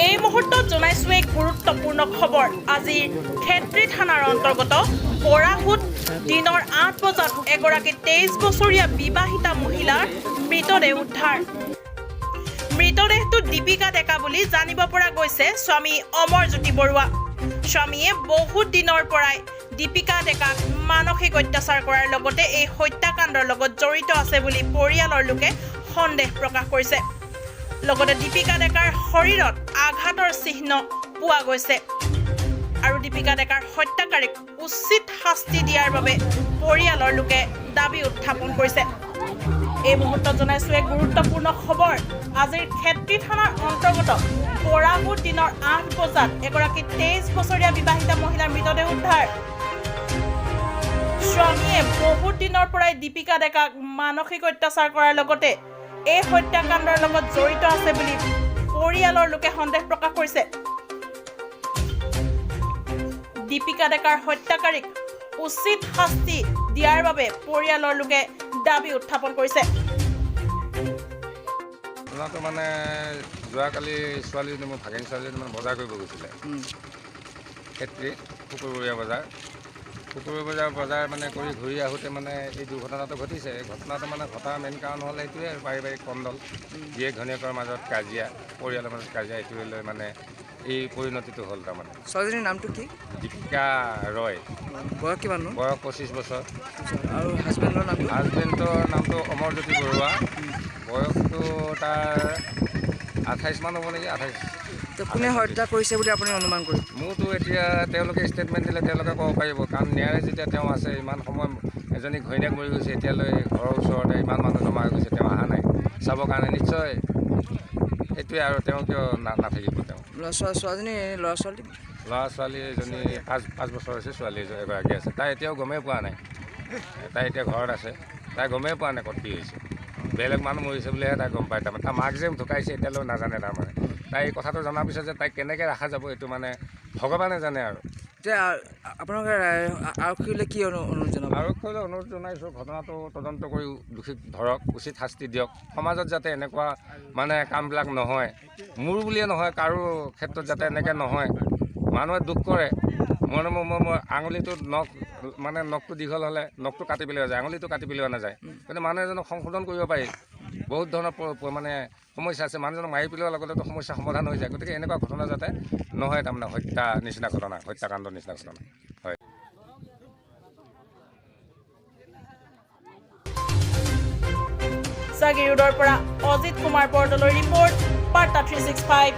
এই মুহূৰ্তত জনাইছো এক গুৰুত্বপূৰ্ণ খবৰ। আজি ক্ষেত্ৰী থানাৰ অন্তৰ্গত বৰাহুত দিনৰ ৮ বজাত এগৰাকী ২৩ বছৰীয়া বিবাহিতা মহিলাৰ মৃতদেহ উদ্ধাৰ। মৃতদেহটো দীপিকা ডেকা বুলি জানিব পৰা গৈছে। স্বামী অমৰজ্যোতি বৰুৱা। স্বামীয়ে বহুত দিনৰ পৰাই দীপিকা ডেকাক মানসিক অত্যাচাৰ কৰাৰ লগতে এই হত্যাকাণ্ডৰ লগত জড়িত আছে বুলি পৰিয়ালৰ লোকে সন্দেহ প্ৰকাশ কৰিছে। লগতে দীপিকা ডেকাৰ শৰীৰত আঘাতৰ চিহ্ন পোৱা গৈছে আৰু দীপিকা ডেকাৰ হত্যাকাৰীক উচিত শাস্তি দিয়াৰ বাবে পৰিয়ালৰ লোকে দাবী উত্থাপন কৰিছে। এই মুহূৰ্তত জনাইছো এক গুৰুত্বপূৰ্ণ খবৰ। আজিৰ ক্ষেত্ৰী থানাৰ অন্তৰ্গত বৰাহুত দিনৰ ৮ বজাত এগৰাকী ২৩ বছৰীয়া বিবাহিতা মহিলাৰ মৃতদেহ উদ্ধাৰ। স্বামীয়ে বহুত দিনৰ পৰাই দীপিকা ডেকাক মানসিক অত্যাচাৰ কৰাৰ লগতে এই হত্যাকাণ্ডৰ লগত জড়িত আছে বুলি পৰিয়ালৰ লোকে সন্দেহ প্ৰকাশ কৰিছে। দীপিকা ডেকাৰ হত্যাকাৰীক উচিত শাস্তি দিয়াৰ বাবে পৰিয়ালৰ লোকে দাবী উত্থাপন কৰিছে। ঘটনাটো মানে যোৱাকালি ছোৱালীজনী, মোৰ ভাগিন ছোৱালীজনী মানে বজাৰ কৰিব গৈছিলে ক্ষেত্ৰী শুকুৰবৰীয়া বজাৰ। শুকুৰবৰীয়া বজাৰ মানে কৰি ঘূৰি আহোঁতে মানে এই দুৰ্ঘটনাটো ঘটিছে। এই ঘটনাটো মানে ঘটাৰ মেইন কাৰণ হ'ল সেইটোৱে আৰু পাৰিবাৰিক কন্দল, জীয়েক ঘৈণীয়েকৰ মাজত কাজিয়া, পৰিয়ালৰ মাজত কাজিয়া, এইটোৱে লৈ মানে এই পৰিণতিটো হ'ল তাৰমানে। ছোৱালীজনীৰ নামটো কি? দীপিকা ৰয়। বয়স কিমান? বয়স ২৫ বছৰ। আৰু হাজবেণ্ডৰ নামটো? হাজবেণ্ডৰ নামটো অমৰজ্যোতি বৰুৱা। বয়সটো তাৰ ২৮ মান হ'ব নেকি, ২৮। তো কোনে হত্যা কৰিছে বুলি আপুনি অনুমান কৰিছে? মোৰতো এতিয়া তেওঁলোকে ষ্টেটমেণ্ট দিলে তেওঁলোকে ক'ব পাৰিব, কাৰণ ন্যায় যেতিয়া তেওঁ আছে, ইমান সময় এজনী ঘৈণীয়েক মৰি গৈছে, এতিয়ালৈ ঘৰৰ ওচৰতে ইমান মানুহ জমা হৈ গৈছে, তেওঁ অহা নাই চাবৰ কাৰণে, নিশ্চয় সেইটোৱে আৰু তেওঁ কিয় নাথাকিব তেওঁ। ছোৱালীজনী ল'ৰা ছোৱালী? ল'ৰা ছোৱালী এজনী ৫ বছৰ হৈছে, ছোৱালী এগৰাকী আছে। তাই এতিয়াও গমেই পোৱা নাই, তাই এতিয়া ঘৰত আছে, তাই গমেই পোৱা নাই ক'ত কি হৈছে। বেলেগ মানুহ মৰিছে বুলিহে তাই গম পায়। তাৰমানে তাৰ মাক যে ঢুকাইছে এতিয়ালৈও নাজানে। তাৰমানে তাই এই কথাটো জনাৰ পিছত যে তাইক কেনেকৈ ৰখা যাব এইটো মানে ভগৱানে জানে আৰু। এতিয়া আপোনালোকে আৰক্ষীলৈ কি অনুৰোধ জনাব? আৰক্ষীলৈ অনুৰোধ জনাইছোঁ, ঘটনাটো তদন্ত কৰি দোষীক ধৰক, উচিত শাস্তি দিয়ক। সমাজত যাতে এনেকুৱা মানে কামবিলাক নহয়, মোৰ বুলিয়ে নহয়, কাৰো ক্ষেত্ৰত যাতে এনেকৈ নহয়। মানুহে দুখ কৰে, মানে মোৰ আঙুলিটো নখ মানে নখটো দীঘল হ'লে নখটো কাটি পেলোৱা যায়, আঙুলিটো কাটি পেলোৱা নাযায়। কিন্তু মানুহ এজনক সংশোধন কৰিব পাৰি, বহুত ধৰণৰ মানে সমস্যা আছে, মানুহজনক মাৰি পেলোৱাৰ লগতেতো সমস্যা সমাধান হৈ যায়। গতিকে এনেকুৱা ঘটনা যাতে নহয়, তাৰমানে হত্যা নিচিনা ঘটনা, হত্যাকাণ্ডৰ নিচিনা ঘটনা হয়। জাগিৰোডৰ পৰা অজিত কুমাৰ বৰদলৈৰ ৰিপৰ্ট, বাৰ্তা 365।